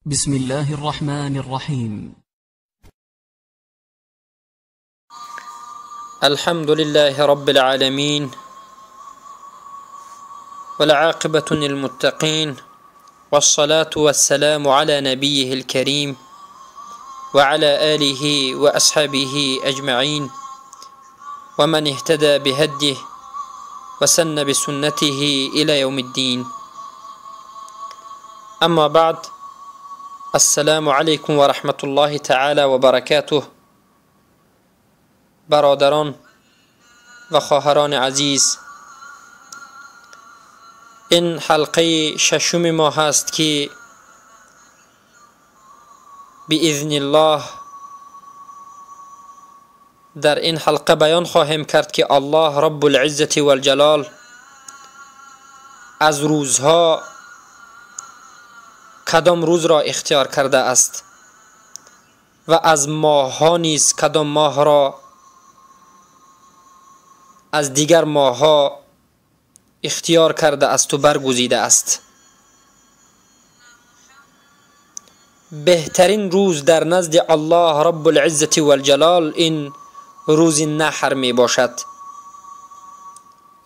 بسم الله الرحمن الرحيم. الحمد لله رب العالمين، والعاقبة للمتقين، والصلاة والسلام على نبيه الكريم وعلى آله وأصحابه أجمعين، ومن اهتدى بهديه وسن بسنته إلى يوم الدين. أما بعد، السلام علیکم و رحمت الله تعالی و برکاته. برادران و خواهران عزیز، این حلقه ششم ما هست که باذن الله در این حلقه بیان خواهیم کرد که الله رب العزة والجلال از روزها کدام روز را اختیار کرده است و از ماه‌ها نیز کدام ماه را از دیگر ماه‌ها اختیار کرده است و برگزیده است. بهترین روز در نزد الله رب العزة والجلال این روز نحر می باشد.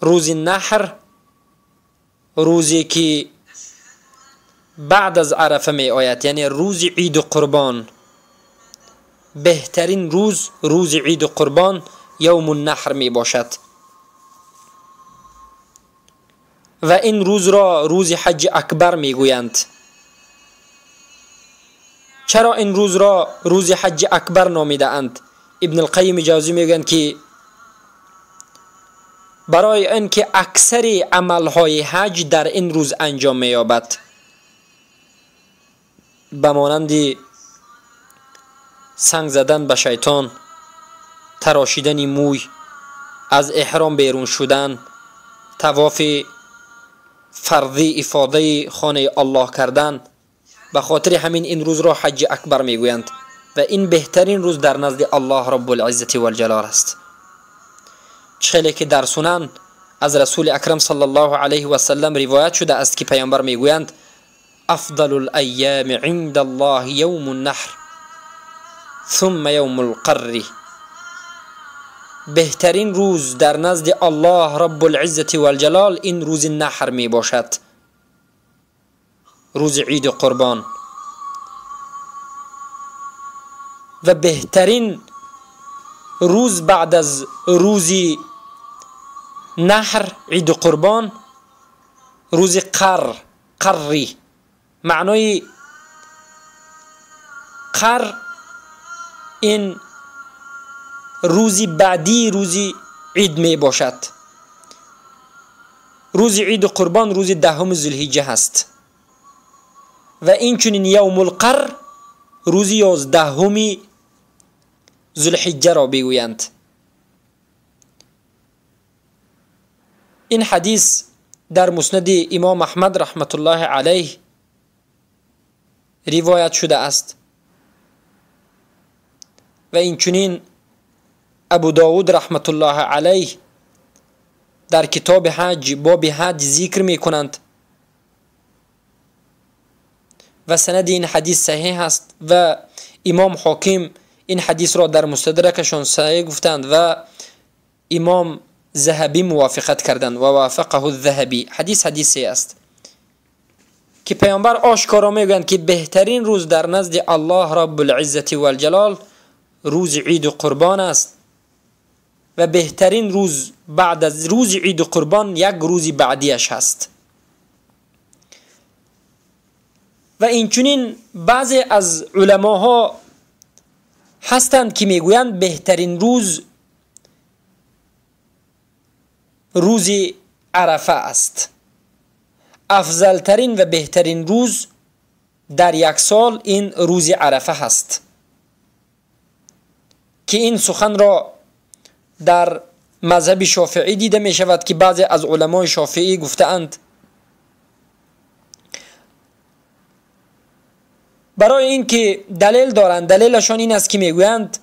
روز نحر روزی که بعد از عرفه می آید، یعنی روز عید قربان. بهترین روز، روز عید قربان، یوم النحر می باشد و این روز را روز حج اکبر می گویند. چرا این روز را روز حج اکبر نامیده اند؟ ابن القیم جوزی میگویند که برای اینکه اکثر عملهای حج در این روز انجام می یابد، به مانند سنگ زدن به شیطان، تراشیدن موی، از احرام بیرون شدن، طواف فرضی افاده خانه الله کردن. به خاطر همین این روز را حج اکبر میگویند و این بهترین روز در نزد الله رب العزة والجلال است. چخیلی که در سنن از رسول اکرم صلی الله علیه و سلم روایت شده است که پیامبر میگویند افضل الایام عند الله یوم النحر ثم یوم القر. بهترین روز در نزد الله رب العزة والجلال این روز نحر می باشد، روز عید قربان. و بهترین روز بعد از روز نحر عید قربان روز قر، قری. معنای قر این روزی بعدی روزی عید می باشد. روز عید قربان روز دهم ذوالحجه هست و این چنین یوم القر روز 11 ذوالحجه را بگویند. این حدیث در مسند امام احمد رحمت الله علیه روایت شده است و این چنین ابو داود رحمت الله علیه در کتاب حج باب حج ذکر می کنند و سند این حدیث صحیح است و امام حاکم این حدیث را در مستدرکشان صحیح گفتند و امام ذهبی موافقت کردند و وافقه الذهبی. حدیث حدیثی است که پیامبر آشکارا میگویند که بهترین روز در نزد الله رب العزة والجلال روز عید قربان است و بهترین روز بعد از روز عید قربان یک روز بعدیش هست. و اینچنین بعضی از علماها هستند که میگویند بهترین روز روز عرفه است. افضلترین و بهترین روز در یک سال این روز عرفه هست که این سخن را در مذهب شافعی دیده می شود که بعضی از علمای شافعی گفتند برای اینکه دلیل دارند. دلیلشان این است که میگویند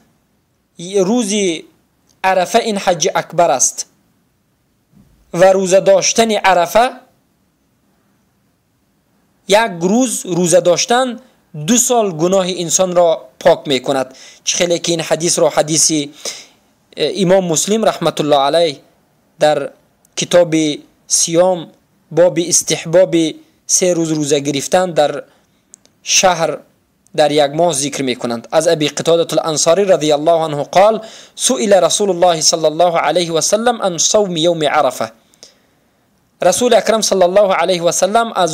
روز عرفه این حج اکبر است و روزه داشتن عرفه یک روز روزه داشتن 2 сол гуноҳи инсонро пок мекунад. Чӣ хеле ки ин ҳадисро ҳадиси имом Муслим раҳматуллоҳ алайҳ дар китоби сиём боби истиҳбоби 3 рӯз рӯза гирифтан дар шаҳр дар як моҳ зикр мекунанд. Аз Аби Қитодат ал-Ансорӣ радияллоҳу анҳу қол: суила Расулуллоҳи саллаллоҳу алайҳи васаллам ан савми йавми Арафа. Расули Акрам саллаллоҳу алайҳи васаллам аз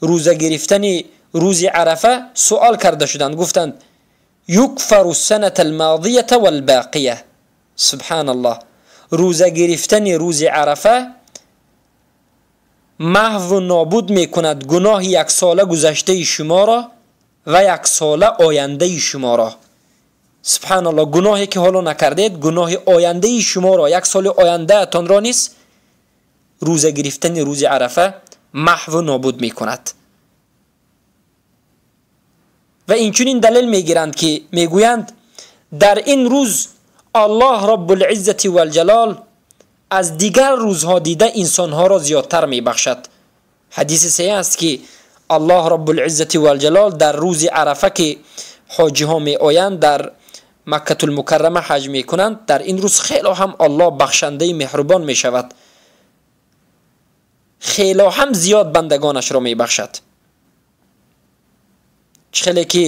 рӯза гирифтани рӯзи Арафа суол карда шуданд. Гуфтанд: юкфару саната алмодията валбоқия. Субҳаналлоҳ, рӯза гирифтани рӯзи Арафа маҳву нобуд мекунад гуноҳи яксола гузаштаи шуморо ва яксола ояндаи шуморо. Субҳаналлоҳ, гуноҳе ки ҳоло накардед, гуноҳи ояндаи шуморо, як соли ояндаатонро низ рӯза гирифтани рӯзи Арафа маҳву нобуд мекунад. Ва инчунин далел мегиранд ки мегӯянд дар ин рӯз Аллоҳ Раббул-Иззати вал-Ҷалол аз дигар рӯзҳо дида инсонҳоро зиёдтар мебахшад. Ҳадиси саҳеҳ аст ки Аллоҳ Раббул-Иззати вал-Ҷалол дар рӯзи Арафа ки ҳоҷиҳо меоянд дар Маккатул-Мукаррама ҳаҷ мекунанд, дар ин рӯз хело ҳам Аллоҳ бахшандаи меҳрубон мешавад, хело ҳам зиёд бандагонашро мебахшад. Чӣ хеле ки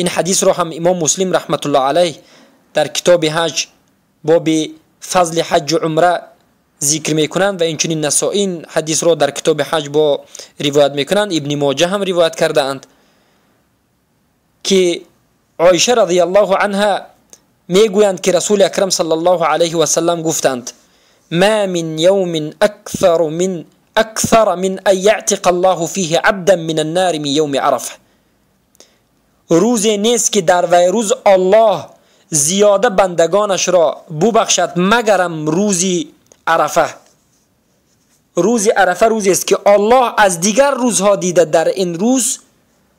ин ҳадисро ҳам имом Муслим раҳматуллоҳ алайҳ дар китоби ҳаҷ боби фазли ҳаҷу умра зикр мекунанд ва инчунин Насоӣ ин ҳадисро дар китоби ҳаҷ бо ривоят мекунанд, Ибни Моҷа ҳам ривоят кардаанд ки Оиша радияллоҳу анҳа мегӯянд ки Расули Акрам саллаллоҳу алайҳи васаллам гуфтанд: ма мин явмин аксара мин ан яътиқа Аллоҳу фиҳи абдан мин аннари мин явми Арафа. Рӯзе нест ки дар вай рӯз Аллоҳ зиёда бандагонашро бубахшад магарам рӯзи Арафа. Рӯзи Арафа рӯзест ки Аллоҳ аз дигар рӯзҳо дида дар ин рӯз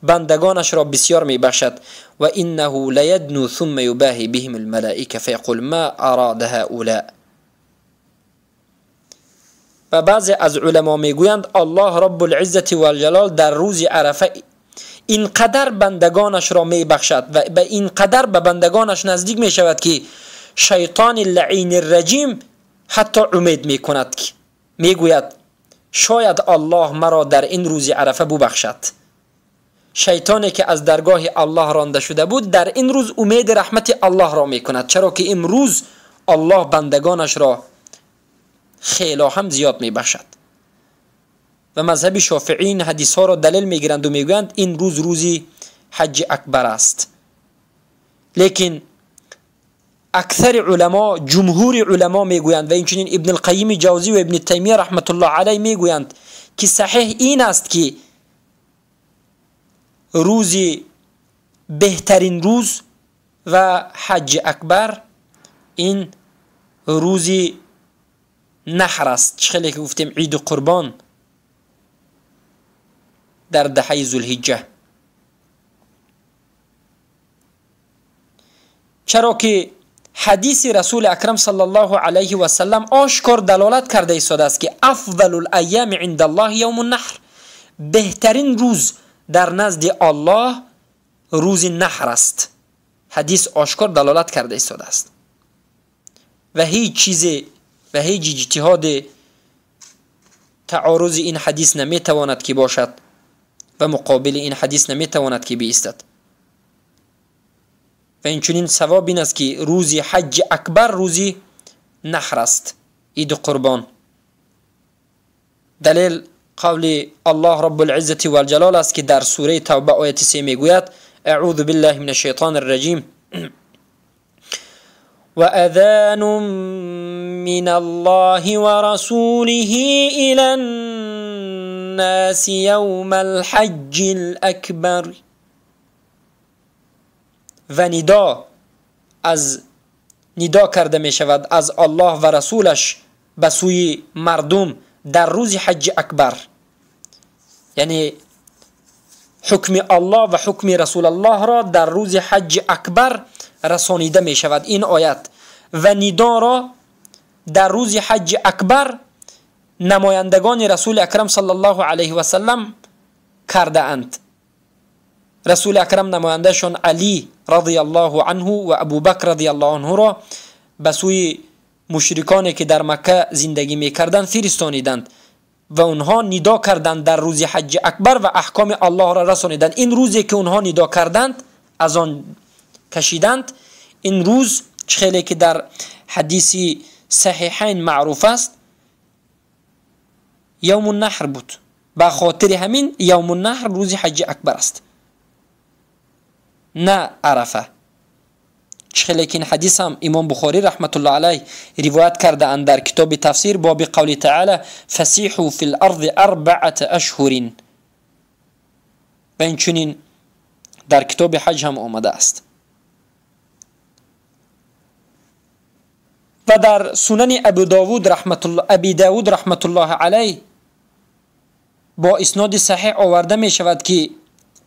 бандагонашро бисёр мебахшад. Ва иннаҳу лаядну сумма юбаҳи биҳим алмалаика фаяқул ма арада ҳаула. Ва баъзе аз уламо мегӯянд Аллоҳ Раббул-Иззати вал-Ҷалол дар рӯзи Арафа ин қадар бандагонашро мебахшад ва ба ин қадар ба бандагонаш наздик мешавад ки шайтони лаъини раҷим ҳатто умед мекунад ки мегӯяд шояд Аллоҳ маро дар ин рӯзи Арафа бубахшад. Шайтоне ки аз даргоҳи Аллоҳ ронда шуда буд дар ин рӯз умеди раҳмати Аллоҳро мекунад, чаро ки имрӯз Аллоҳ бандагонашро хело ҳам зиёд мебахшад. Ва мазҳаби шофиъӣ ин ҳадисҳоро далел мегиранду мегӯянд ин рӯз рӯзи ҳаҷҷи акбар аст. Лекин аксари уламо, ҷумҳури уламо мегӯянд ва инчунин Ибн Алқайими Ҷавзӣ ва Ибни Таймия раҳматуллоҳ алайҳ мегӯянд ки саҳеҳ ин аст ки рӯзи беҳтарин рӯз ва ҳаҷҷи акбар ин рӯзи наҳр аст. Чӣ хеле ки гуфтем иди қурбон дар даҳаи Зулҳиҷҷа. Чаро ки ҳадиси Расули Акрам саллаллоҳу алайҳи васаллам ошкор далолат карда истодааст ки афзалул айями индаллоҳи явму наҳр, беҳтарин рӯз дар назди Аллоҳ рӯзи наҳр аст. Ҳадис ошкор далолат карда истодааст ва ҳеҷ чизе ва ҳеҷ иҷтиҳоде таъорузи ин ҳадис наметавонад ки бошад ва муқобили ин ҳадис наметавонад ки биистад. Ва инчунин савоб ин аст ки рӯзи ҳаҷҷи акбар рӯзи наҳр аст, иди қурбон. Далел қавли Аллоҳ Раббул-Иззати вал-Ҷалол аст ки дар сураи Тавба ояти 3 мегӯяд: аъузу биллаҳи минаш шайтони рраҷим ва азанун миналлоҳи ва расулиҳи илан наси явмал ҳаҷҷил акбар. Ва нидо аз нидо карда мешавад аз Аллоҳ ва расулаш ба сӯи мардум дар рӯзи ҳаҷҷи акбар. Яъне ҳукми Аллоҳ ва ҳукми Расулаллоҳро дар рӯзи ҳаҷҷи акбар расонида мешавад ин оят. Ва нидоро дар рӯзи ҳаҷҷи акбар намояндагони Расули Акрам саллаллоҳу алайҳи васаллам кардаанд. رسول اکرم نمایندهشان علی رضی الله عنه و ابوبکر رضی الله عنه را به سوی مشرکانی که در مکه زندگی میکردند فرستانیدند و اونها ندا کردند در روز حج اکبر و احکام الله را رسانیدند. این روزی که اونها ندا کردند، از آن کشیدند، این روز خیلی که در حدیث صحیحین معروف است یوم النحر بود. به خاطر همین یوم النحر روز حج اکبر است، نه عرفه. خیلی که این حدیث هم امام بخاری رحمت الله علیه روایت کرده اند در کتاب تفسیر باب قول تعالی فسیحوا فی الارض اربعة اشهر، و اینچنین در کتاب حج هم آمده است. و در سنن ابی داود رحمت الله علیه با اسناد صحیح آورده می شود که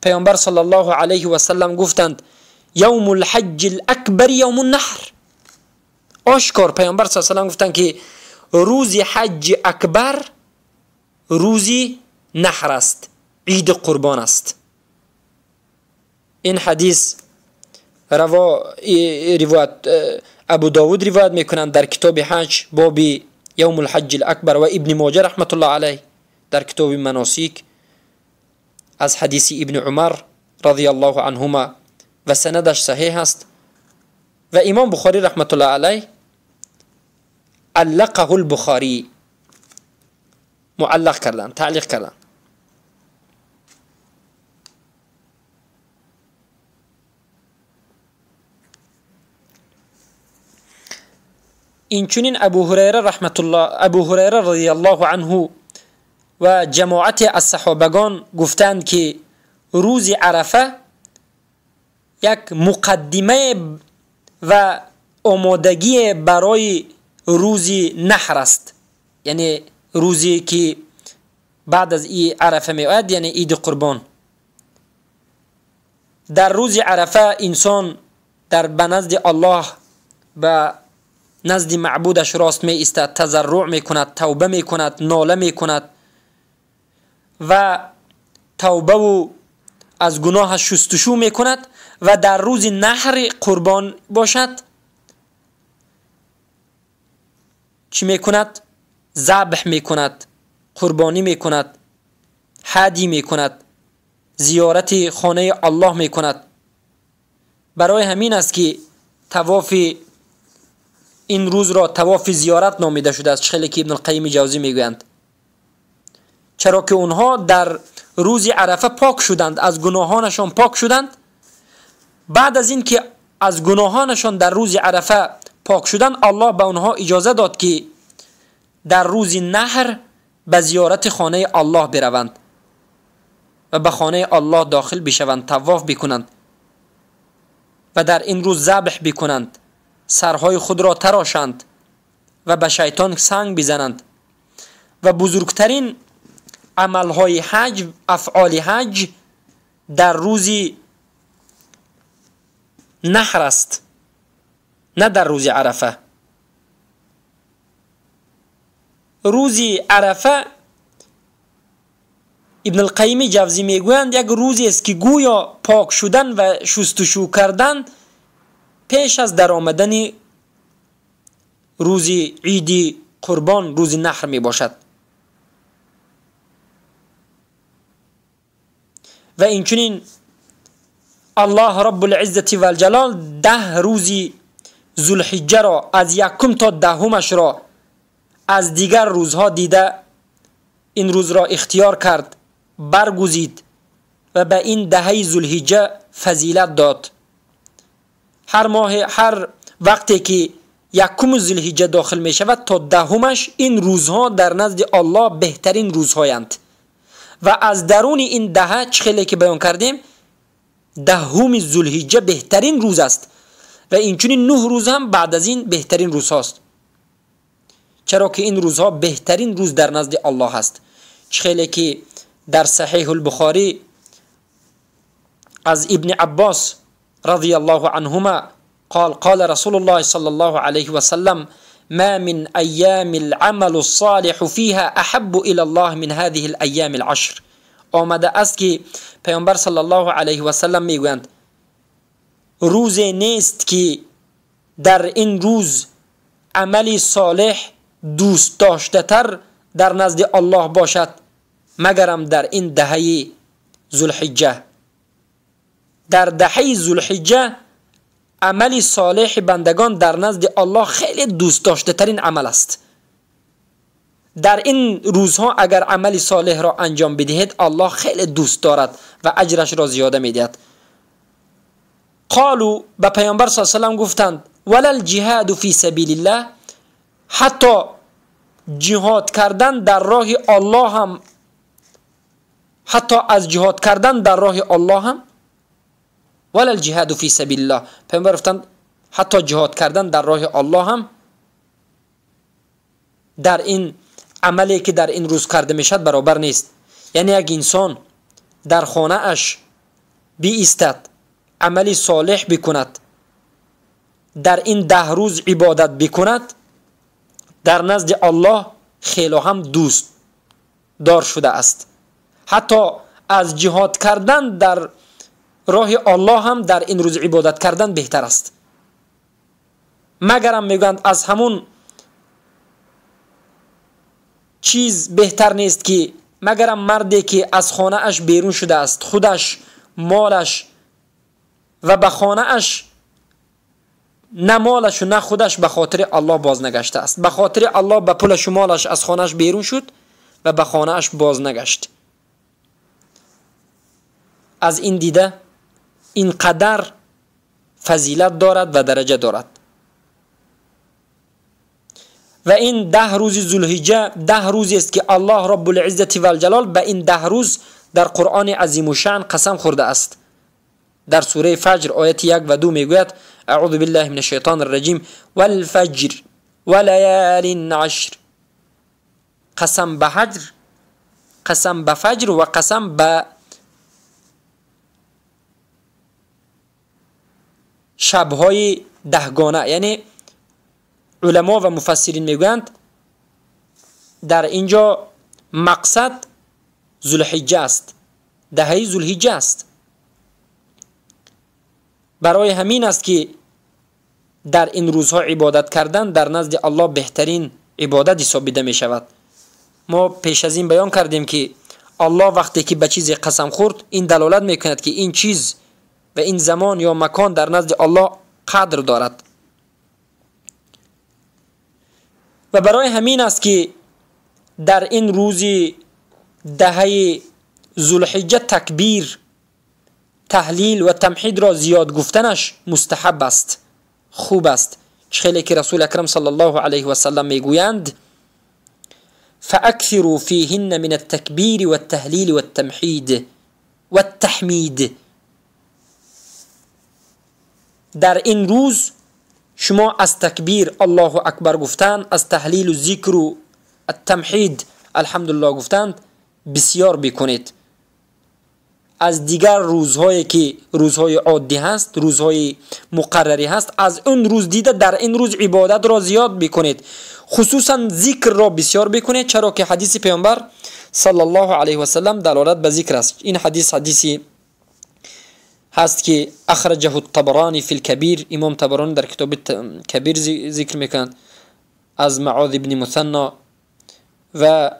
پیامبر صلی الله علیه و سلم گفتند یوم الحج الاکبر یوم النحر. آشکار پیامبر صلی الله علیه و سلم گفتند که روز حج اکبر روز نحر است، عید قربان است. این حدیث روایت ابو داود روایت میکنند در کتاب حج باب یوم الحج الاکبر، و ابن ماجه رحمت الله علیه در کتاب مناسک از حدیث ابن عمر رضی الله عنهما و سندش صحیح است. و امام بخاری رحمت الله علیه علقه البخاری، معلق کردن، تعلیق کردن. اینچنین ابو هریره رضی الله عنه و جماعت از صحابگان گفتند که روز عرفه یک مقدمه و آمادگی برای روز نحر است، یعنی روزی که بعد از ای عرفه می آید، یعنی عید قربان. در روز عرفه انسان در نزد الله به نزد معبودش راست می ایستد، تضرع می کند، توبه می کند، ناله می کند و توبه و از گناهش شستشو می کند. و در روز نحر قربان باشد چی می کند؟ ذبح می کند، قربانی می کند، هدی می کند، زیارت خانه الله می کند. برای همین است که طواف این روز را طواف زیارت نامیده شده است، خیلی که ابن القیم جوزی میگویند، چرا که اونها در روز عرفه پاک شدند، از گناهانشان پاک شدند. بعد از اینکه از گناهانشان در روز عرفه پاک شدند، الله به اونها اجازه داد که در روز نحر به زیارت خانه الله بروند و به خانه الله داخل بشوند، طواف بکنند و در این روز ذبح بکنند، سرهای خود را تراشند و به شیطان سنگ بزنند. و بزرگترین عملهای حج، افعال حج در روز نحر است، نه در روز عرفه. روز عرفه ابن القیم جوزی میگویند یک روزی است که گویا پاک شدن و شستشو کردن پیش از در آمدن روز عید قربان، روز نحر می باشد. و اینچنین الله رب العزة و الجلال 10 روز ذوالحجه را از یکم تا دهمش را از دیگر روزها دیده این روز را اختیار کرد، برگزید و به این دهه ذوالحجه فضیلت داد. هر ماه، هر وقتی که یکم ذوالحجه داخل می شود تا دهمش، این روزها در نزد الله بهترین روزهایند. و از درون این دهه چه که بیان کردیم، دهم ذوالحجه بهترین روز است و اینچنین 9 روز هم بعد از این بهترین روز هاست، چرا که این روزها بهترین روز در نزد الله است. چه که در صحیح البخاری از ابن عباس رضی الله عنهما قال قال رسول الله صلى الله عليه وسلم ما من أيام العمل الصالح فيها أحب إلى الله من هذه الأيام العشر. آمده است که پیامبر صلی الله علیه و سلم میگویند روزی نیست که در این روز عمل صالح دوست داشته تر در نزد الله باشد مگرم در این دهه ذوالحجه. در دهه ذوالحجه عمل صالح بندگان در نزد الله خیلی دوست داشته ترین عمل است. در این روزها اگر عمل صالح را انجام بدهید الله خیلی دوست دارد و اجرش را زیاده میدهد. قالوا، به پیامبر صلی الله علیه و سلم گفتند ولا الجهاد فی سبیل الله، حتی جهاد کردن در راه الله هم، حتی از جهاد کردن در راه الله هم، ولا الجهاد فی سبیل الله. پیامبر گفتند حتی جهاد کردن در راه الله هم در این عملی که در این روز کرده میشد برابر نیست. یعنی یک انسان در خانه اش بیستد، عملی صالح بکند، در این 10 روز عبادت بکند، در نزد الله خیلی هم دوست دار شده است. حتی از جهاد کردن در راه الله هم در این روز عبادت کردن بهتر است. مگرم میگویند از همون چیز بهتر نیست که مگرم مردی که از خانه اش بیرون شده است، خودش، مالش و به خانه اش، نه مالش و نه خودش به خاطر الله باز نگشته است. به خاطر الله به پولش و مالش از خانهش بیرون شد و به خانه اش باز نگشت. از این دیده این قدر فضیلت دارد و درجه دارد. و این 10 روز ذوالحجه 10 روز است که الله رب العزت و الجلال به این 10 روز در قرآن عظیم الشأن قسم خورده است. در سوره فجر آیت 1 و 2 میگوید اعوذ بالله من الشیطان الرجیم والفجر ولیال عشر. قسم به حجر، قسم به فجر و قسم به شبهای دهگانه. یعنی علما و مفسرین میگویند در اینجا مقصد ذوالحجه است، دهه ذوالحجه است. برای همین است که در این روزها عبادت کردن در نزد الله بهترین عبادت حسابیده می شود. ما پیش از این بیان کردیم که الله وقتی که به چیزی قسم خورد این دلالت میکند که این چیز و این زمان یا مکان در نزد الله قدر دارد. و برای همین است که در این روز دهه ذوالحجه تکبیر، تحلیل و تمحید را زیاد گفتنش مستحب است، خوب است. خیلی که رسول اکرم صلی الله علیه و سلم میگویند فاکثروا فیهن من التکبیر والتهلیل والتمحید والتحمید. در این روز شما از تکبیر الله اکبر گفتن، از تحلیل و ذکر و التمحید الحمدلله گفتند بسیار بکنید. از دیگر روزهایی که روزهای عادی هست، روزهای مقرری هست، از اون روز دیده در این روز عبادت را زیاد بکنید، خصوصا ذکر را بسیار بکنید، چرا که حدیث پیامبر صلی الله علیه و سلم دلالت به ذکر است. این حدیث حدیثی هست که اخرجه الطبرانی فی الکبیر، امام طبرانی در کتاب کبیر ذکر میکند از معاذ بن مثنی، و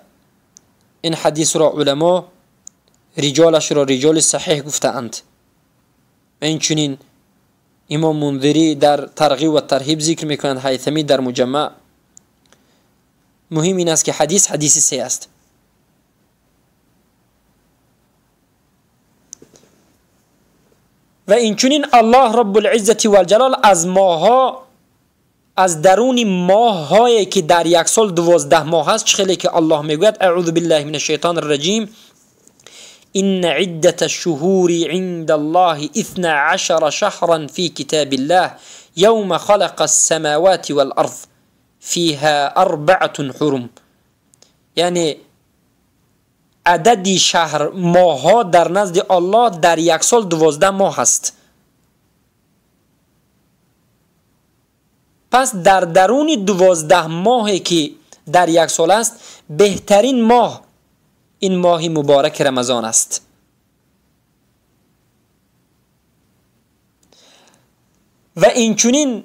این حدیث را علما رجالش را رجال صحیح گفتند. این چنین امام منذری در ترغیب و ترهیب ذکر میکنند، هیثمی در مجمع. مهم این است که حدیث حدیث صحیح است. و این چنین الله رب العزت و الجلال از ماها، از درون ماهایی که در یک سال 12 ماه است، خیلی که الله میگوید اعوذ بالله من الشیطان الرجیم إن عدة الشهور عند الله 12 شهرا في كتاب الله يوم خلق السماوات والأرض فيها 4 حرم. یعنی عدد شهر ماها در نزد الله در یک سال 12 ماه است. پس در درون 12 ماهی که در یک سال است، بهترین ماه این ماه مبارک رمضان است. و اینچنین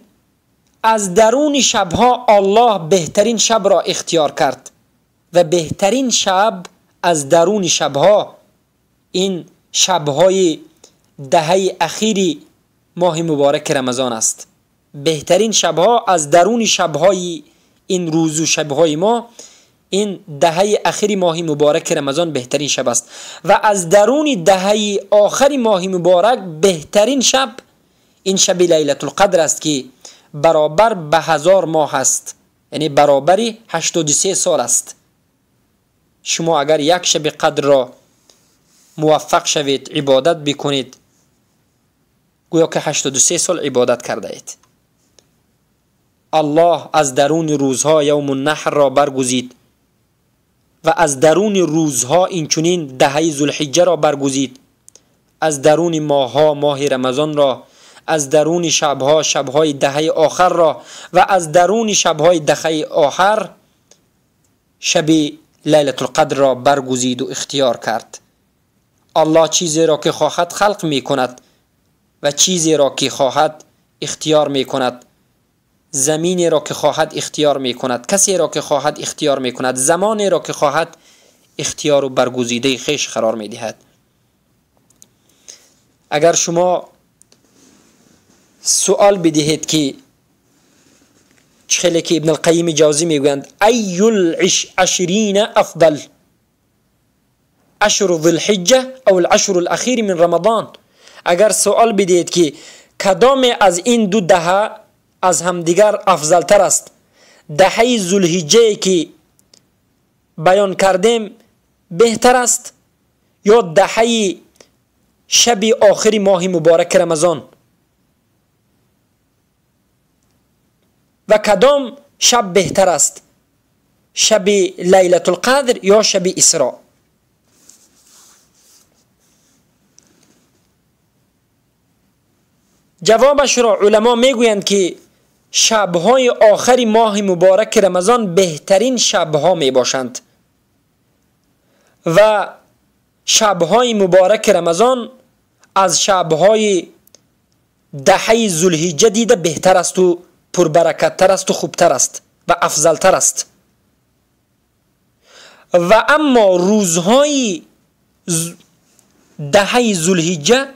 از درون شبها الله بهترین شب را اختیار کرد و بهترین شب از درون شبها این شبهای دهه اخیری ماه مبارک رمضان است. بهترین شبها از درون شبهای این روز و شبهای ما، این دهه اخیری ماه مبارک رمضان بهترین شب است. و از درون دهه آخری ماه مبارک بهترین شب این شب لیلة القدر است که برابر به 1000 ماه است، یعنی برابری 83 سال است. شما اگر یک شب قدر را موفق شوید، عبادت بکنید، گویا که 83 سال عبادت کرده اید. الله از درون روزها یوم النحر را برگزید و از درون روزها اینچنین دهه ذوالحجه را برگزید، از درون ماهها ماه رمضان را، از درون شبها شبهای دهه آخر را و از درون شبهای دهه آخر شب لیلة القدر را برگزید و اختیار کرد. الله چیزی را که خواهد خلق می کند و چیزی را که خواهد اختیار می کند، زمینی را که خواهد اختیار می کند، کسی را که خواهد اختیار می کند، زمانی را که خواهد اختیار و برگزیده خویش قرار می دهد. اگر شما سوال بدهید که چخیلی که ابن القیم جوزی میگویند ای العشرین افضل، عشر ذی الحجه او العشر الاخیر من رمضان، اگر سوال بدهید که کدام از این دو دهه از همدیگر افضل تر است، دهه ذوالحجه که بیان کردیم بهتر است یا دهه شب آخر ماه مبارک رمضان، و کدام شب بهتر است، شب لیلة القدر یا شب اسراء؟ جوابش را علما میگویند که شبهای آخر ماه مبارک رمضان بهترین شبها می باشند و شبهای مبارک رمضان از شبهای دهه ذوالحجه دیده بهتر است و پربرکتتر است و خوبتر است و افضلتر است. و اما روزهای دهه ذوالحجه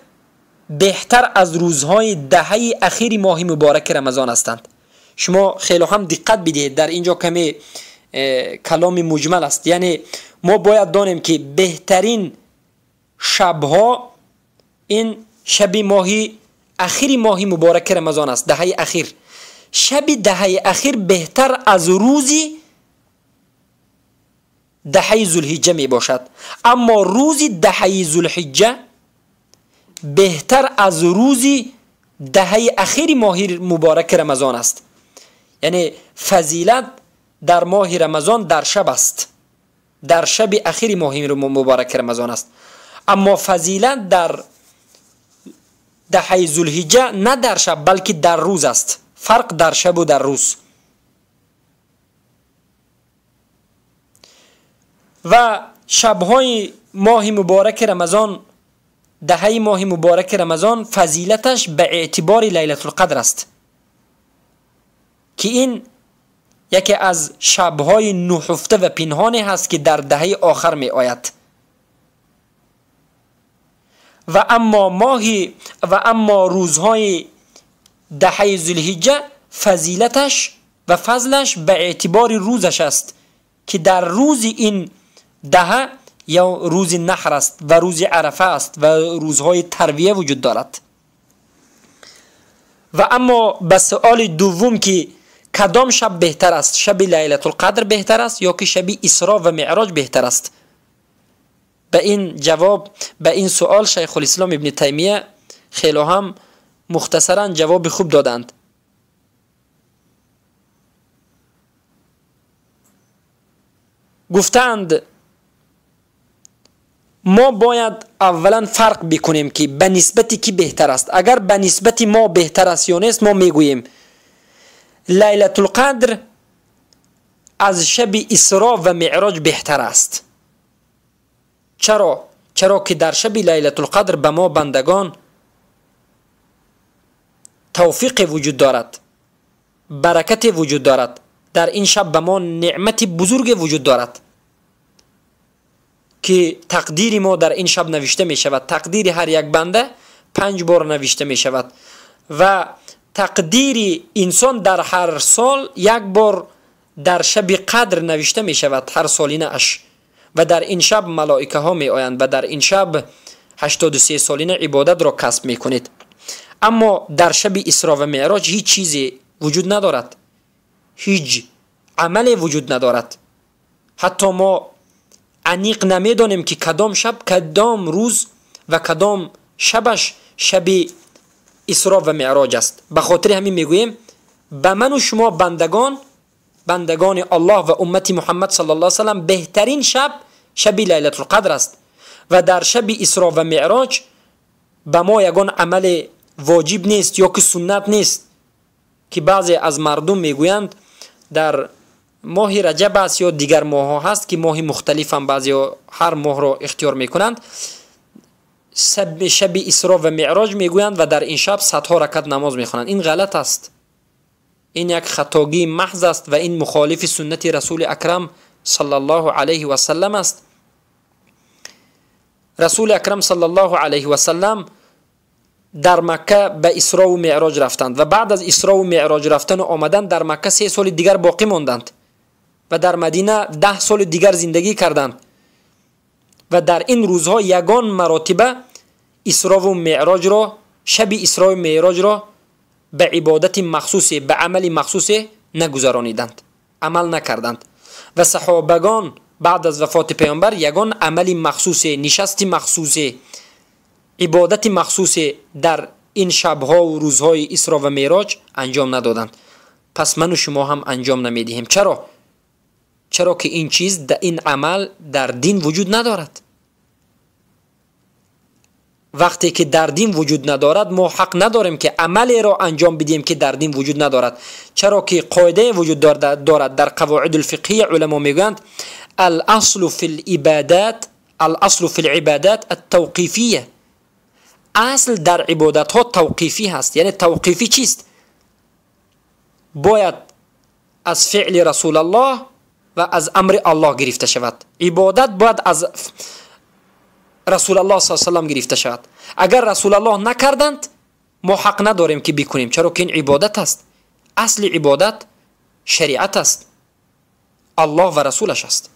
بهتر از روزهای دهه اخیر ماه مبارک رمضان هستند. شما خیلی هم دقت بدهید، در اینجا کمی کلام مجمل است، یعنی ما باید دانیم که بهترین شبها این شب ماه اخیر ماه مبارک رمضان است، دهه اخیر. شب دهه اخیر بهتر از روزی دهه ذوالحجه می باشد، اما روز دهه ذوالحجه بهتر از روزی دهه اخیر ماه مبارک رمضان است. یعنی فضیلت در ماه رمضان در شب است، در شب اخیر ماه مبارک رمضان است، اما فضیلت در دهه ذوالحجه نه در شب بلکه در روز است. فرق در شب و در روز. و شبهای ماه مبارک رمضان، دهه ماه مبارک رمضان فضیلتش به اعتبار لیلة القدر است که این یکی از شبهای نهفته و پنهانی هست که در دهه آخر می آید. و اما روزهای دهه ذوالحجه فضیلتش و فضلش به اعتبار روزش است که در روز این دهه یا روز نحر است و روز عرفه است و روزهای ترویه وجود دارد. و اما به سؤال دوم که کدام شب بهتر است، شب لیلة القدر بهتر است یا که شب اسراء و معراج بهتر است، به این جواب، به این سؤال شیخ الاسلام ابن تیمیه خیلی هم مختصرا جواب خوب دادند. گفتند ما باید اولا فرق بکنیم که به نسبت کی بهتر است. اگر به نسبت ما بهتر است یا نیست، ما میگوییم لیلة القدر از شب اسراء و معراج بهتر است. چرا؟ چرا که در شب لیلة القدر به ما بندگان توفیق وجود دارد، برکت وجود دارد. در این شب به ما نعمت بزرگ وجود دارد که تقدیر ما در این شب نوشته می شود. تقدیر هر یک بنده 5 بار نوشته می شود و تقدیر انسان در هر سال یک بار در شب قدر نوشته می شود، هر سالینه اش. و در این شب ملائکه ها می آیند و در این شب 83 سالینه عبادت را کسب می کنید. اما در شب اسراء و معراج هیچ چیزی وجود ندارد، هیچ عملی وجود ندارد. حتی ما عمیق نمیدانیم که کدام شب، کدام روز و کدام شبش شب اسراء و معراج است. به خاطر همین میگوییم به من و شما بندگان الله و امت محمد صلی الله علیه و سلم بهترین شب شب لیلة القدر است و در شب اسراء و معراج به ما یگان عمل واجب نیست یا که سنت نیست که بعضی از مردم میگویند در ماه رجب است یا دیگر ماه ها هست که ماه مختلف هم بعضی هر ماه را اختیار میکنند، شب اسراء و معراج میگویند و در این شب صدها رکعت نماز میخوانند. این غلط است، این یک خطاگی محض است و این مخالف سنت رسول اکرم صلی الله علیه و سلم است. رسول اکرم صلی الله علیه و سلم در مکه به اسراء و معراج رفتند و بعد از اسراء و معراج رفتن و آمدن در مکه 3 سال دیگر باقی ماندند و در مدینه 10 سال دیگر زندگی کردند و در این روزها یگان مراتبه اسراء و معراج را، شب اسراء و معراج را به عبادت مخصوص، به عمل مخصوص نگذرانیدند، عمل نکردند. و صحابگان بعد از وفات پیامبر یگان عمل مخصوص، نشست مخصوص، عبادت مخصوص در این شبها و روزهای اسراء و معراج انجام ندادند. پس من و شما هم انجام نمیدهیم. چرا؟ چرا که این چیز، این عمل در دین وجود ندارد. وقتی که در دین وجود ندارد ما حق نداریم که عملی را انجام بدیم که در دین وجود ندارد. چرا که قاعده وجود دارد در قواعد الفقهی علما میگویند الاصل فی العبادات، الاصل فی العبادات التوقیفیه. اصل در عبادت ها توقیفی هست. یعنی توقیفی چیست؟ باید از فعل رسول الله و از امر الله گرفته شود. عبادت باید از رسول الله صلی الله علیه و سلم گرفته شود. اگر رسول الله نکردند ما حق نداریم که بکنیم، چرا که این عبادت است. اصل عبادت شریعت است، الله و رسولش است.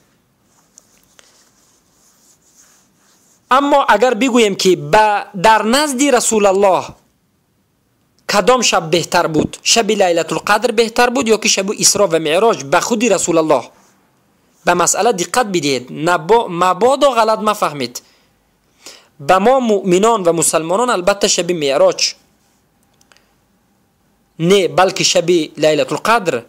اما اگر بگوییم که در نزد رسول الله کدام شب بهتر بود، شب لیلة القدر بهتر بود یا که شب اسراء و معراج، به خود رسول الله، به مسئله دقت بدهید، مبادا غلط مفهمید. به ما مؤمنان و مسلمانان البته شب معراج نه، بلکه شب لیلة القدر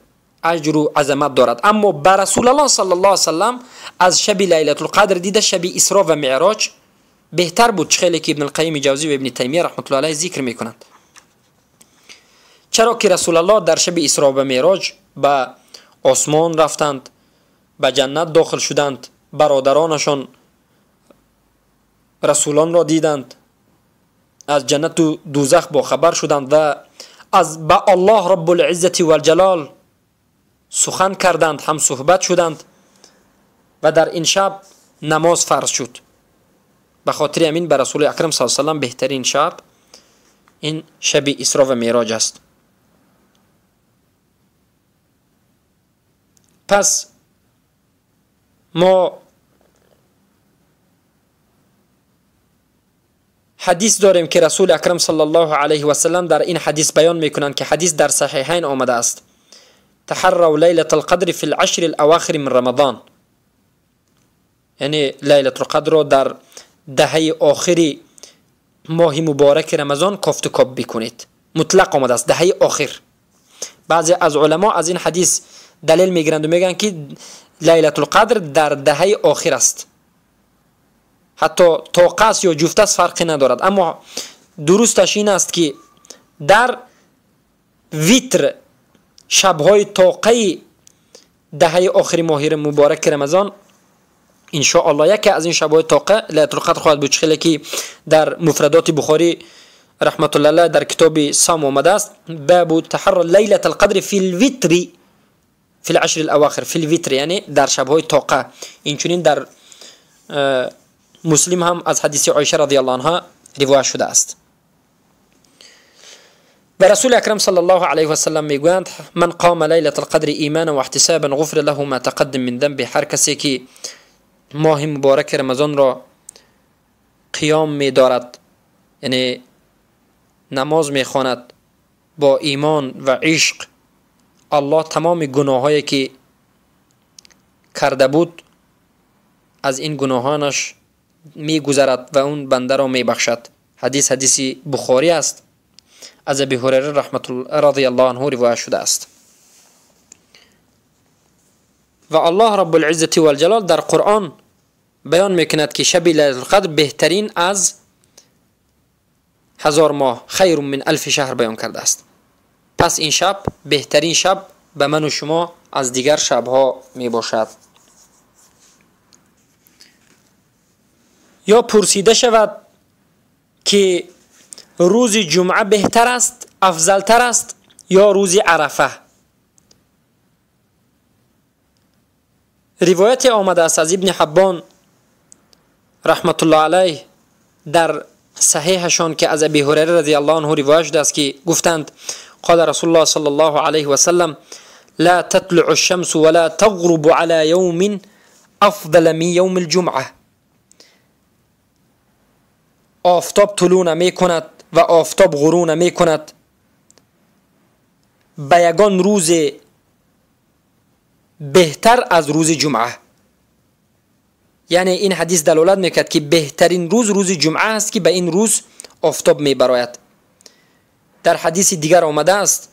اجر و عظمت دارد. اما به رسول الله صلی الله علیه وسلم از شب لیلة القدر دیده شب اسراء و معراج بهتر بود، خیلی که ابن القیم جوزی و ابن تیمیه رحمت الله علیه ذکر میکنند. چرا که رسول الله در شب اسراء و معراج به آسمان رفتند، به جنت داخل شدند، برادرانشان رسولان را دیدند، از جنت و دوزخ با خبر شدند و از به الله رب العزت و الجلال سخن کردند، هم صحبت شدند و در این شب نماز فرض شد. به خاطر همین به رسول اکرم صلی الله علیه و سلم بهترین شب این شب اسراء و معراج است. پس ما حدیث داریم که رسول اکرم صلی الله علیه و سلم در این حدیث بیان میکنند که حدیث در صحیحین آمده است: تحروا لیلة القدر فی العشر الاواخر من رمضان. یعنی لیلة القدر را در دهه آخری ماه مبارک رمضان کافت و کاب بکنید. مطلق آمده است دهه آخر. بعضی از علما از این حدیث دلیل میگیرند و میگن که لیلة القدر در دهه آخر است، حتی طاقه است یا جفت است فرقی ندارد. اما درستش این است که در ویتر شبهای طاقه دهه آخر ماه مبارک رمضان ان شاء الله یکی از این شبهای طاقه لیلة القدر خواهد بود. خیلی که در مفردات بخاری رحمت الله علیه در کتاب صوم آمده است: باب تحر لیلة القدر فی الوتر فی العشر الاواخر. فی الوتر یعنی در شب‌های طاقه. اینچنین در مسلم هم از حدیث عایشه رضی الله عنها روایت شده است. و رسول اکرم صلی الله علیه و سلم میگویند: من قام لیلة القدر ایمانا و احتسابا غفر له ما تقدم من ذنبه. هر کسی که ماه مبارک رمضان را قیام می‌دارد، یعنی نماز میخواند با ایمان و عشق، الله تمام گناهایی که کرده بود از این گناهانش میگذرد و اون بنده را میبخشد. حدیث حدیث بخاری است، از ابی هریره رحمت رضی الله عنه روایت شده است. و الله رب العزة والجلال در قرآن بیان میکند که شب لیلة القدر بهترین از 1000 ماه، خیر من 1000 شهر بیان کرده است. پس این شب بهترین شب به من و شما از دیگر شبها می باشد. یا پرسیده شود که روز جمعه بهتر است، افضلتر است، یا روز عرفه؟ روایت آمده است از ابن حبان رحمت الله علیه در صحیحشان که از ابی هریره رضی الله عنه روایت شده است که گفتند: قال رسول الله صلی الله علیه و سلم لا تطلع الشمس ولا تغرب على يوم افضل من يوم الجمعه. آفتاب طلوع نمی کند و آفتاب غروب نمی کند به یگان روز بهتر از روز جمعه. یعنی این حدیث دلالت میکرد که بهترین روز روز جمعه است که به این روز آفتاب میبراید. در حدیث دیگر آمده است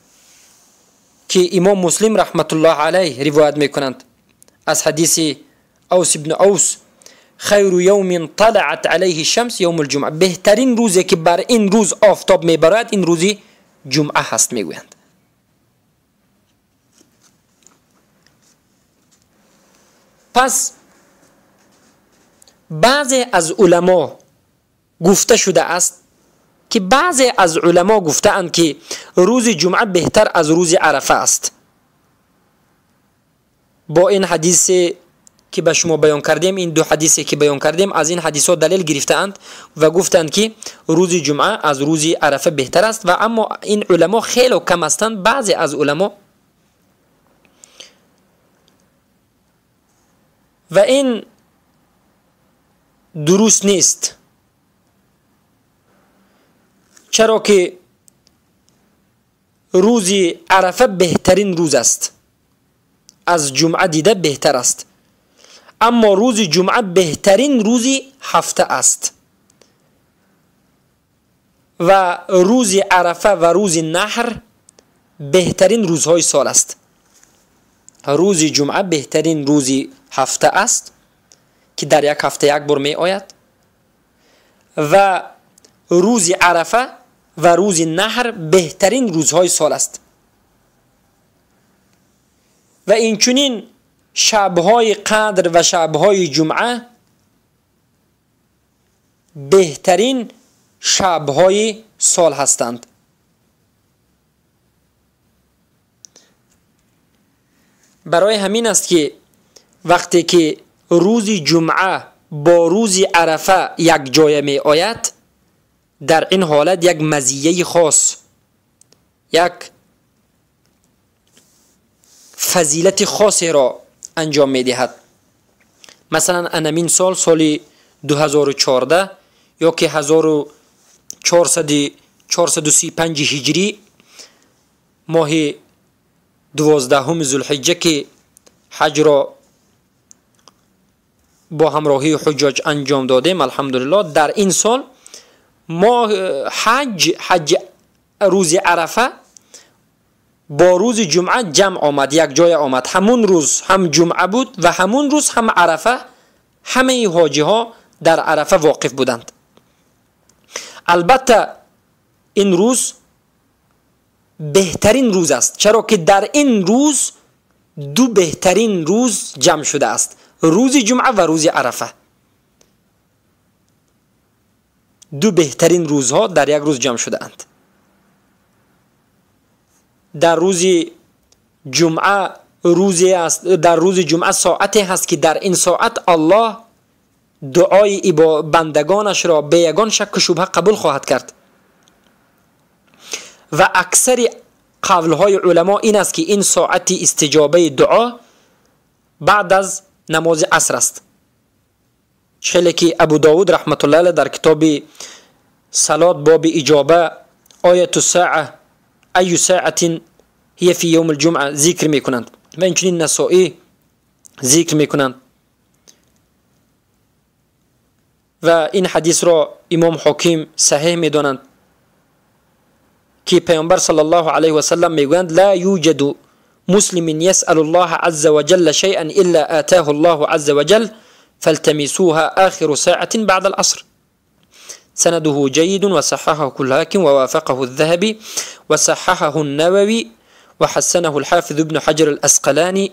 که امام مسلم رحمت الله علیه روایت میکنند از حدیث اوس ابن اوس: خیر یوم طلعت علیه الشمس یوم الجمعه. بهترین روزی که بر این روز آفتاب میبراید این روزی جمعه هست میگویند. پس بعضی از علما گفته شده است که بعضی از علما گفته‌اند که روز جمعه بهتر از روز عرفه است. با این حدیث که به شما بیان کردیم، این دو حدیثی که بیان کردیم، از این حدیث ها دلیل گرفته‌اند و گفتند که روز جمعه از روز عرفه بهتر است. و اما این علما خیلی کم هستند، بعضی از علما، و این درست نیست، چرا که روز عرفه بهترین روز است، از جمعه دیده بهتر است، اما روز جمعه بهترین روز هفته است و روز عرفه و روز نحر بهترین روزهای سال است. روز جمعه بهترین روز هفته است که در یک هفته یک بار می آید و روز عرفه و روز نحر بهترین روزهای سال است. و اینچنین شبهای قدر و شبهای جمعه بهترین شبهای سال هستند. برای همین است که وقتی که روز جمعه با روز عرفه یک جای می آید، در این حالت یک مزیه خاص، یک فضیلت خاصی را انجام می دهد. مثلا انمین سال، سال 2014 یا که 1435 هجری، ماه 12 ذوالحجه که حج را با همراهی حجاج انجام دادیم الحمدلله، در این سال ما حج روز عرفه با روز جمعه جمع آمد، یک جای آمد. همون روز هم جمعه بود و همون روز هم عرفه، همه حاجی ها در عرفه واقف بودند. البته این روز بهترین روز است، چرا که در این روز دو بهترین روز جمع شده است، روز جمعه و روز عرفه. ду беҳтарин рӯзҳо дар як рӯз ҷамъ шудаанд. Дар рӯзи ҷумъа рӯзе аст, дар рӯзи ҷумъа соате ҳаст ки дар ин соат Аллоҳ дуои бандагонашро бе ягон шакку шубҳа қабул хоҳад кард. Ва аксари қавлҳои уламо ин аст ки ин соати истиҷобаи дуо баъд аз намози аср аст. Хеле ки Абу Довуд раҳматуллоҳи алайҳ дар китоби салот боби иҷоба ояту саа аю саатин ҳия фи йавми лҷумъа зикр мекунанд ва инчунин Насоӣ зикр мекунанд ва ин ҳадисро имом Ҳоким саҳеҳ медонанд ки паёмбар саллаллоҳу алайҳи васаллам мегӯянд: ла юҷаду муслимин ясъалу ллоҳа азза ва ҷалла шайъан илла атааҳу ллоҳу азза ва ҷалл فالتمسوها آخر ساعة بعد العصر. سنده جيد وصححه الحاكم ووافقه الذهبي وصححه النووي وحسنه الحافظ ابن حجر الأسقلاني،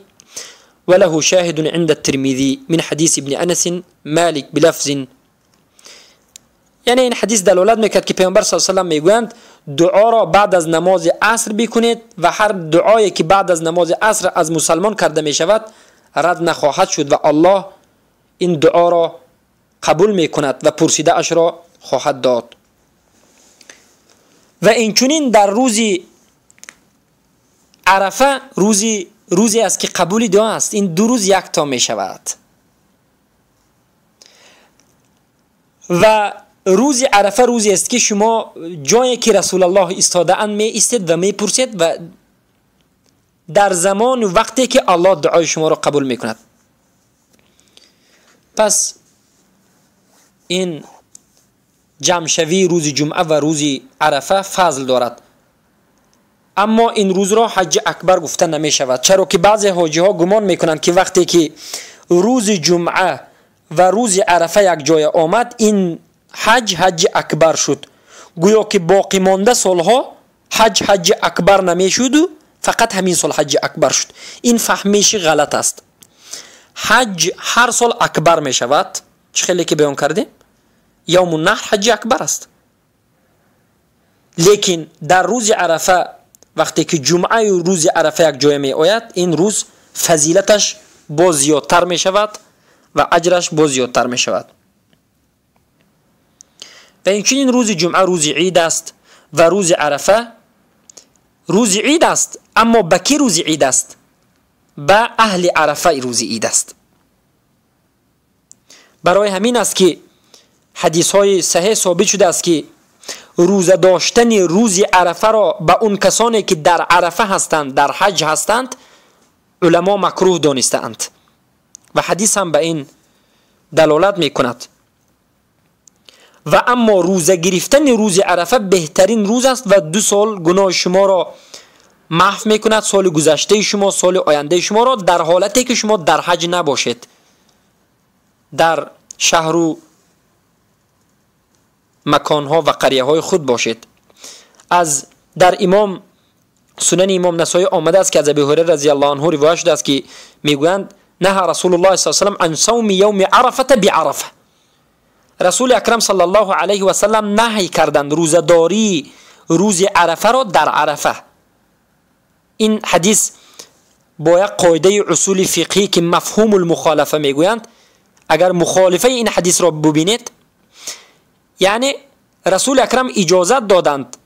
وله شاهد عند الترمذي من حديث ابن أنس مالك بلفظ. یعنی این حدیث دلالت میکرد که پیامبر صلی الله علیه و سلم میگویند دعا را بعد از نماز عصر بکنید و هر دعایی که بعد از نماز عصر از مسلمان کرده میشود رد نخواهد شد و الله این دعا را قبول میکند و پرسیده اش را خواهد داد. و اینچنین در روز عرفه روزی است که قبول دعا است. این دو روز یک تا می شود و روز عرفه روزی است که شما جایی که رسول الله ایستاده اند می ایستید و می پرسید و در زمان و وقتی که الله دعای شما را قبول می کند. پس این جمعشوی روز جمعه و روز عرفه فضل دارد، اما این روز را حج اکبر گفته نمی شود، چرا که بعضی حاجی ها گمان میکنند که وقتی که روز جمعه و روز عرفه یک جای آمد این حج حج اکبر شد، گویا که باقی مانده سالها حج حج اکبر نمی شد و فقط همین سال حج اکبر شد. این فهمیش غلط است. حج هر سال اکبر می شود، چه خیلی که بیان کردیم یوم النحر حج اکبر است، لیکن در روز عرفه وقتی که جمعه و روز عرفه یک جای می آید این روز فضیلتش باز زیادتر می شود و اجرش باز زیادتر می شود. و اینچنین روز جمعه روز عید است و روز عرفه روز عید است، اما به کی روز عید است؟ به اهل عرفه روز عید است. برای همین است که حدیث های صحیح ثابت شده است که روزه داشتن روز عرفه را به اون کسانی که در عرفه هستند، در حج هستند، علما مکروه دانستند و حدیث هم به این دلالت میکند. و اما روزه گرفتن روز عرفه بهترین روز است و 2 سال گناه شما را محو میکند، سال گذشته شما، سال آینده شما را، در حالتی که شما در حج نباشید، در شهر و مکانها و قریه های خود باشید. از در امام سنن امام نسائی آمده است که از ابی هریره رضی الله عنه روایت شده است که میگویند نهى رسول الله صلی الله علیه و سلم عن صوم یوم عرفه بعرفه. رسول اکرم صلی الله علیه و سلم نهی کردند روزه‌داری روز عرفه را در عرفه. این حدیث با یک قاعده اصول فقهی که مفهوم المخالفه میگویند، اگر مخالفه این حدیث را ببینید، یعنی رسول اکرم اجازت دادند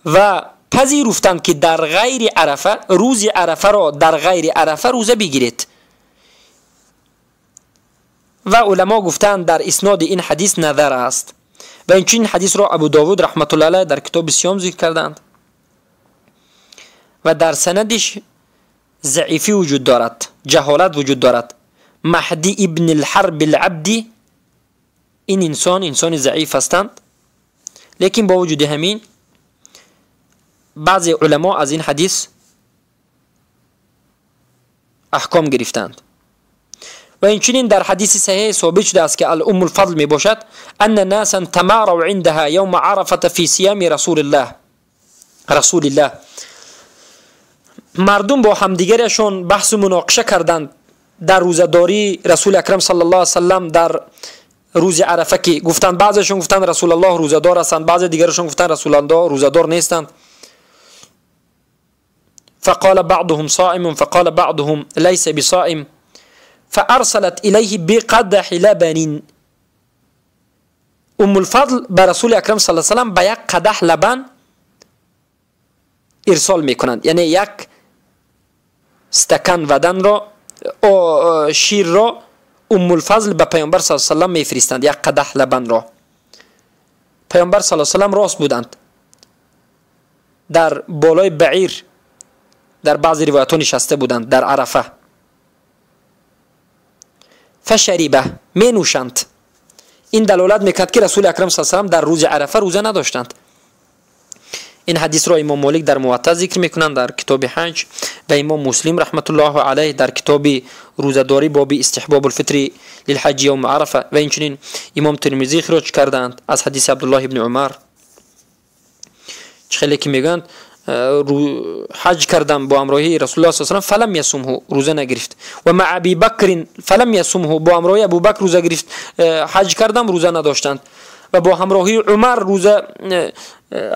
و پذیرفتند که در غیر عرفه روز عرفه را در غیر عرفه روزه بگیرید. و علما گفتند در اسناد این حدیث نظر است و این حدیث را ابو داود رحمت الله علیه در کتاب صیام ذکر کردند و در سندش ضعیفی وجود دارد، جهالت وجود دارد. مهدی ابن الحرب العبدی این انسان ضعیف هستند، لیکن با وجود همین بعضی علما از این حدیث احکام گرفتند. و اینچنین در حدیث صحیح ثابت شده است که الام الفضل می باشد ان ناسا تماروا عندها یوم عرفه فی صیام رسول الله. مردم با همدیگرشون بحث و مناقشه کردند در روزه‌داری رسول اکرم صلی الله علیه و سلم در روز عرفه که گفتند، بعضیشون گفتند رسول الله روزه‌دار هستند، بعضی دیگرشون گفتند رسول الله روزه‌دار نیستند. فقال بعضهم صائم فقال بعضهم ليس بصائم فارسلت الیه بقدح لبن. ام الفضل به رسول اکرم صلی الله علیه و سلم به یک قدح لبن ارسال میکنند، یعنی یک استکان ودن را شیر را ام الفضل به پیامبر صلی الله علیه و سلم میفرستند، یک قدح لبن را. پیامبر صلی الله علیه و سلم راست بودند، در بالای بعیر در بعضی روایت‌ها نشسته بودند در عرفه. فشریبه، می نوشند. این دلالت میکرد که رسول اکرم صلی الله علیه و سلم در روز عرفه روزه نداشتند. این حدیث را امام مالک در موطا ذکر میکنند در کتاب حج، و امام مسلم رحمت الله علیه در کتاب روزه‌داری باب استحباب الفطر للحج یوم عرفه، و اینچنین امام ترمذی اخراج کردند از حدیث عبدالله ابن عمر. چه خیلی که میگند حج کردم با امراهی رسول الله صلی الله علیه و سلم فلم یصمه، روزه نگرفت، و مع ابی بکر فلم یصمه، با امراهی ابوبکر روزه گرفت، حج کردم روزه نداشتند، و با همراهی عمر روزه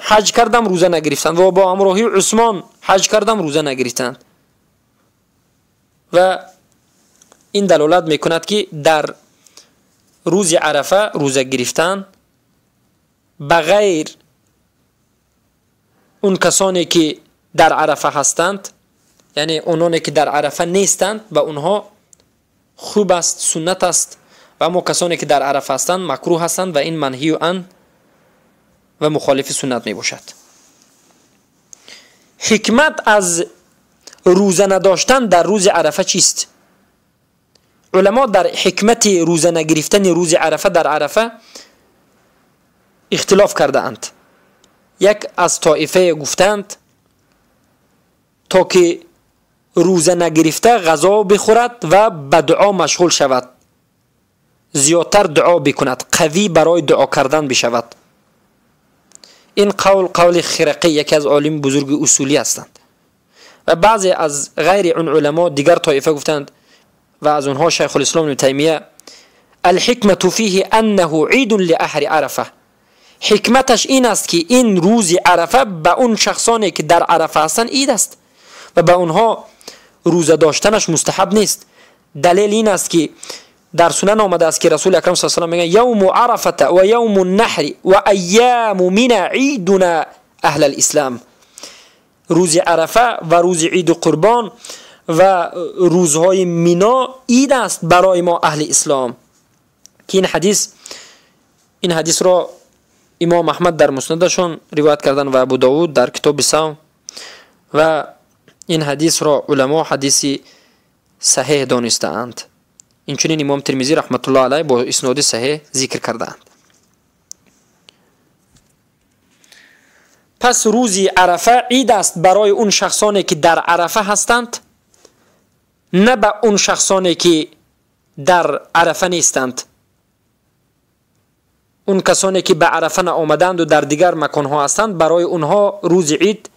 حج کردم روزه نگرفتند، و با همراهی عثمان حج کردم روزه نگرفتند. و این دلالت میکند که در روز عرفه روزه گرفتن بغیر اون کسانی که در عرفه هستند، یعنی اونانی که در عرفه نیستند و اونها خوب است، سنت است، و اما کسانی که در عرفه هستند مکروه هستند و این منهی عن و مخالف سنت می باشد. حکمت از روزه نداشتن در روز عرفه چیست؟ علما در حکمت روزه نگرفتن روز عرفه در عرفه اختلاف کرده اند. یک از طایفه گفتند تا که روزه نگرفته غذا بخورد و به دعا مشغول شود، زیادتر دعا بکند، قوی برای دعا کردن بشود. این قول قول خرقی یکی از عالم بزرگ اصولی هستند. و بعضی از غیر اون علما دیگر طایفه گفتند و از اونها شیخ الاسلام ابن تیمیه، الحکمة فیه انه عید لأهل عرفه. حکمتش این است که این روز عرفه به اون شخصانی که در عرفه هستند عید است و به اونها روزه داشتنش مستحب نیست. دلیل این است که در سنن آمده است که رسول اکرم صلی الله علیه و سلم میگن یوم عرفه و یوم النحر و ایام منا عیدنا اهل الاسلام. روز عرفه و روز عید قربان و روزهای مینا عید است برای ما اهل اسلام. که این حدیث را امام احمد در مسندشون روایت کردن و ابو داود در کتاب صوم، و این حدیث را علما حدیث صحیح دانسته‌اند. اینچنین امام ترمذی رحمت الله علیه با اسناد صحیح ذکر کردند. پس روز عرفه عید است برای اون شخصانی که در عرفه هستند، نه به اون شخصانی که در عرفه نیستند. اون کسانی که به عرفه نآمدند و در دیگر مکانها هستند، برای اونها روز عید،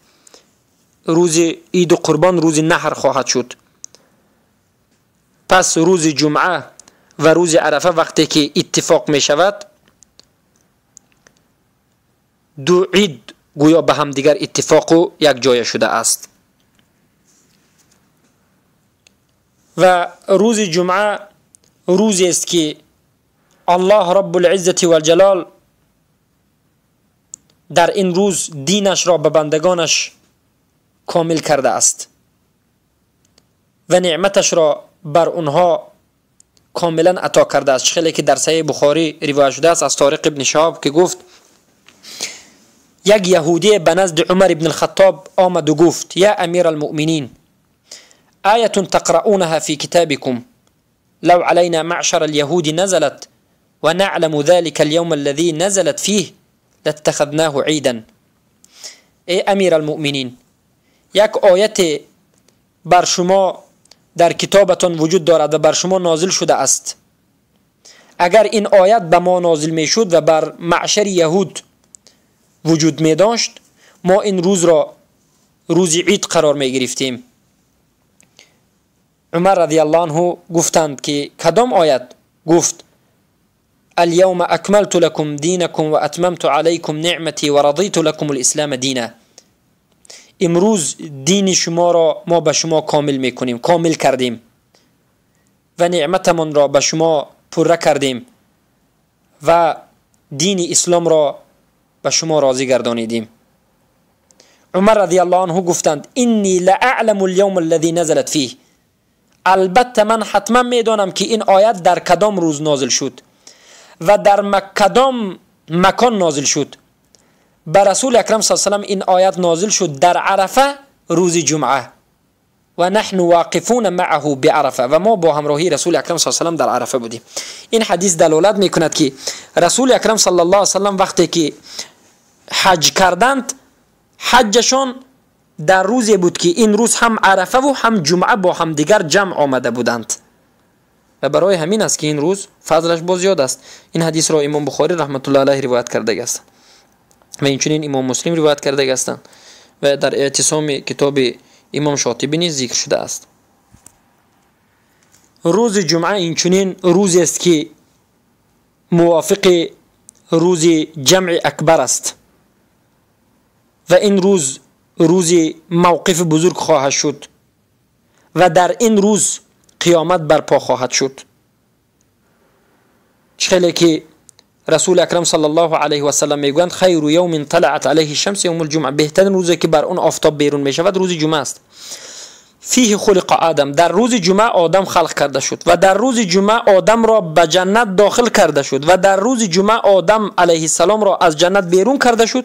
روز عید قربان، روز نحر خواهد شد. پس روز جمعه و روز عرفه وقتی که اتفاق می شود، دو عید گویا به هم دیگر اتفاق و یک جای شده است. و روز جمعه روزی است که الله رب العزة والجلال در این روز دینش را به بندگانش کامل کرده است و نعمتش را بر اونها کاملا عطا کرده است. خیلی که در صحیح بخاری روایت شده است از طارق ابن شهاب که گفت یک یهودی به نزد عمر ابن الخطاب آمد و گفت یا امیر المؤمنین آیة تقرؤونها في كتابكم لو علينا معشر اليهود نزلت ونعلم ذلك اليوم الذي نزلت فيه لاتخذناه عيدا. ای امیر المؤمنین، یک آیت بر شما در کتابتان وجود دارد و بر شما نازل شده است. اگر این آیت به ما نازل می شد و بر معشر یهود وجود می داشت، ما این روز را روز عید قرار می گرفتیم. عمر رضی الله عنه گفتند که کدام آیت؟ گفت الیوم اکملت لکم دینکم و اتممت علیکم نعمتی و رضیت لکم الاسلام دینا. امروز دین شما را ما به شما کامل میکنیم، کامل کردیم و نعمتمان را به شما پره کردیم و دین اسلام را به شما راضی گردانیدیم. عمر رضی الله عنه گفتند انی لاعلم اليوم الذي نزلت فیه، البته من حتما میدانم که این آیت در کدام روز نازل شد و در کدام مکان نازل شد. بر رسول اکرم صلی الله علیه و سلم این آیت نازل شد در عرفه روز جمعه و نحن واقفون معه بعرفه، و ما با همراهی رسول اکرم صلی الله علیه و سلم در عرفه بودیم. این حدیث دلالت میکند که رسول اکرم صلی الله علیه و سلم وقتی که حج کردند، حجشان در روزی بود که این روز هم عرفه و هم جمعه با هم دیگر جمع آمده بودند و برای همین است که این روز فضلش باز زیاد است. این حدیث را امام بخاری رحمت الله علیه روایت کرده است و اینچنین امام مسلم روایت کرده هستند و در اعتصام کتاب امام شاطبی نیز ذکر شده است. روز جمعه اینچنین روز است که موافق روز جمع اکبر است و این روز روز موقف بزرگ خواهد شد و در این روز قیامت برپا خواهد شد. چخیلی که رسول اکرم صلی الله علیه و سلم میگویند خیر یوم طلعت علیه الشمس یوم الجمعه، بهترین روزی که بر اون آفتاب بیرون میشود روز جمعه است. فیه خلق آدم، در روز جمعه آدم خلق کرده شد و در روز جمعه آدم را به جنت داخل کرده شد و در روز جمعه آدم علیه السلام را از جنت بیرون کرده شد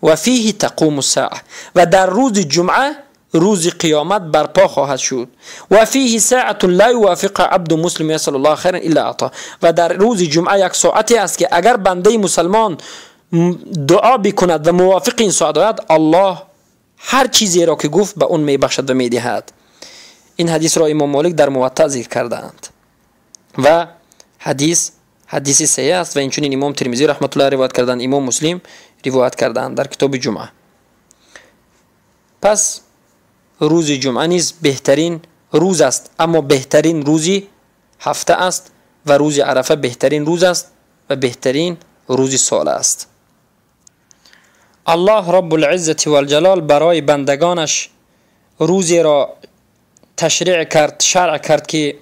و فیه تقوم الساعه، و در روز جمعه روز قیامت برپا خواهد شد. و فیه ساعت لا یوافق عبد مسلم یسأل الله خیرا الا اعطاه، و در روز جمعه یک ساعتی است که اگر بنده مسلمان دعا بکند و موافق این ساعت آید، الله هر چیزی را که گفت به اون میبخشد و میدهد. این حدیث را امام مالک در موطأ ذکر کردند و حدیث حدیث صحیح است و اینچنین امام ترمذی رحمت الله روایت کردند، امام مسلم روایت کردند در کتاب جمعه. پس روز جمعه نیز بهترین روز است، اما بهترین روزی هفته است و روز عرفه بهترین روز است و بهترین روز سال است. الله رب العزة والجلال برای بندگانش روزی را تشریع کرد، شرع کرد که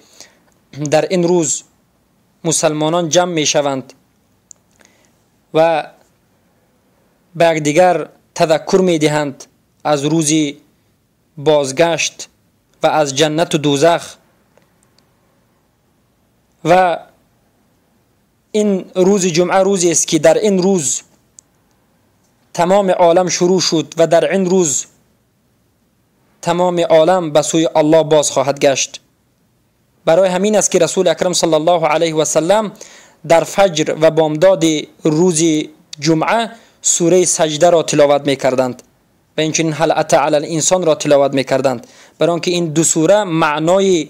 در این روز مسلمانان جمع می شوند و به یکدیگر تذکر می دهند از روزی بازگشت و از جنت و دوزخ. و این روز جمعه روزی است که در این روز تمام عالم شروع شد و در این روز تمام عالم به سوی الله باز خواهد گشت. برای همین است که رسول اکرم صلی الله علیه و سلم در فجر و بامداد روز جمعه سوره سجده را تلاوت می‌کردند و اینچنین هل اتی علی الانسان را تلاوت می‌کردند، برای آنکه این دو سوره معنای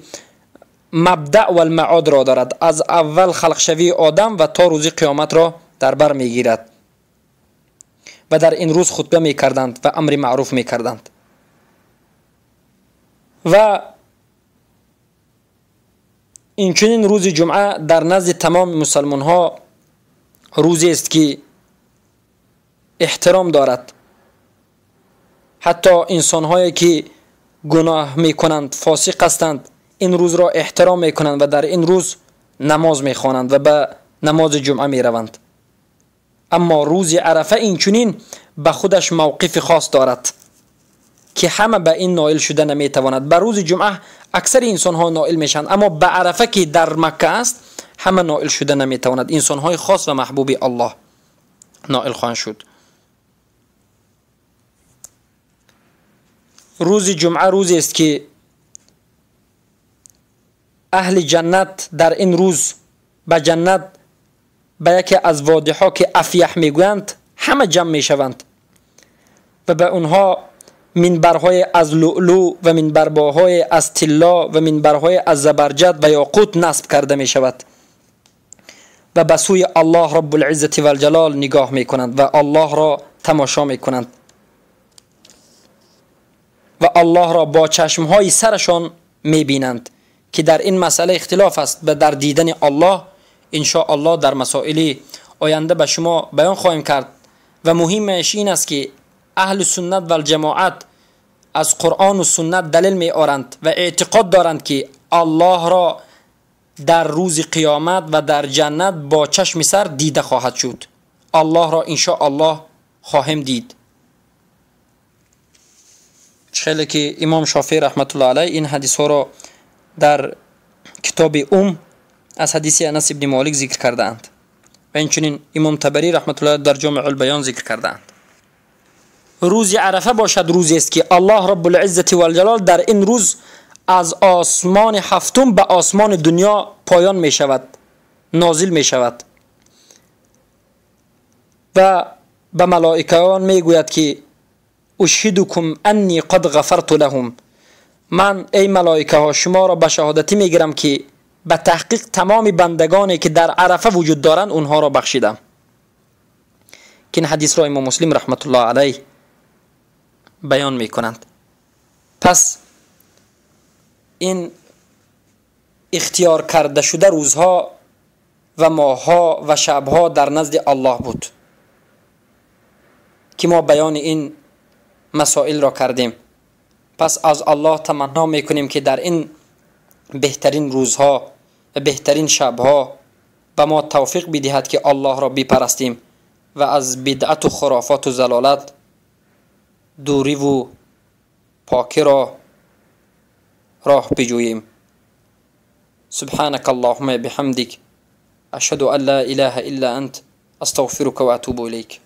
مبدأ و المعاد را دارد، از اول خلق شوی آدم و تا روز قیامت را در بر می‌گیرد. و در این روز خطبه می‌کردند و امر معروف می‌کردند. و اینچنین روز جمعه در نزد تمام مسلمان ها روزی است که احترام دارد. حتی انسان هایی که گناه میکنند، فاسق هستند، این روز را احترام میکنند و در این روز نماز میخوانند و به نماز جمعه میروند. اما روز عرفه اینچنین به خودش موقف خاص دارد که همه به این نائل شده نمیتواند. به روز جمعه اکثر انسان ها نائل میشند، اما به عرفه که در مکه است همه نائل شده نمیتواند. انسان های خاص و محبوب الله نائل خواهند شد. روز جمعه روزی است که اهل جنت در این روز به جنت به یکی از وادی ها که افیح میگویند همه جمع میشوند و به اونها منبرهای از لؤلؤ و منبرهای از طلا و منبرهای از زبرجد و یاقوت نصب کرده می شود و به سوی الله رب العزة و الجلال نگاه می کنند و الله را تماشا می کنند و الله را با چشمهای سرشان می بینند که در این مسئله اختلاف است و در دیدن الله انشاءالله در مسائل آینده به شما بیان خواهیم کرد. و مهمش این است که اهل سنت و الجماعت از قرآن و سنت دلیل می آرند و اعتقاد دارند که الله را در روز قیامت و در جنت با چشم سر دیده خواهد شد. الله را انشاءالله خواهیم دید. خیلی که امام شافعی رحمت الله علیه این حدیث ها را در کتاب از حدیث انس ابن مالک ذکر کردند و اینچنین امام طبری رحمت الله در جامع البیان ذکر کردند. روز عرفه باشد روزی است که الله رب العزت و الجلال در این روز از آسمان هفتم به آسمان دنیا پایان می شود، نازل می شود و به ملائکه‌ان می گوید که اشهدکم انی قد غفرت لهم، من ای ملائکه ها شما را به شهادتی می گیرم که به تحقیق تمام بندگانی که در عرفه وجود دارند اونها را بخشیدم. که این حدیث را امام مسلم رحمت الله علیه بیان می کنند. پس این اختیار کرده شده روزها و ماهها و شبها در نزد الله بود که ما بیان این مسائل را کردیم. پس از الله تمنا میکنیم که در این بهترین روزها و بهترین شبها به ما توفیق بدهد که الله را بپرستیم و از بدعت و خرافات و ضلالت دوری و پاکی را راه بجوییم. سبحانك اللهم بحمدك، أشهد أن لا إله إلا أنت، أستغفرك وأتوب إليك.